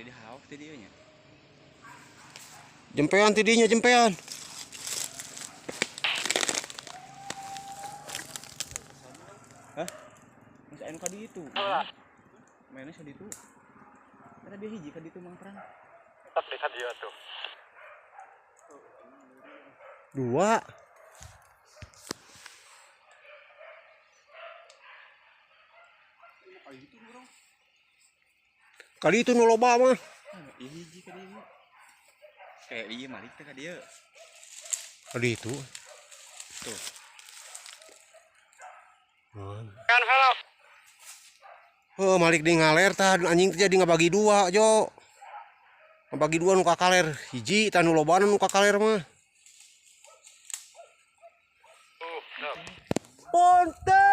Kali di hawak teh dieu nya. Jempean tidinya jempean. Hah? Masa anu ka ditu. Mainnya sa ditu. Eta dia hiji ka ditu Mang Prang. Tetap di dieu tuh. Dua. Kali itu nu loba mah. Ieu hiji ka dieu. Kayak ieu malik teh ka dieu. Kali itu. Tuh. Kan help. Oh, malik di ngaler tah anjing teh jadi ngabagi dua, Jo. Ngabagi dua nu kakaler. Hiji tah nu lobana nu kakaler mah. Ponte.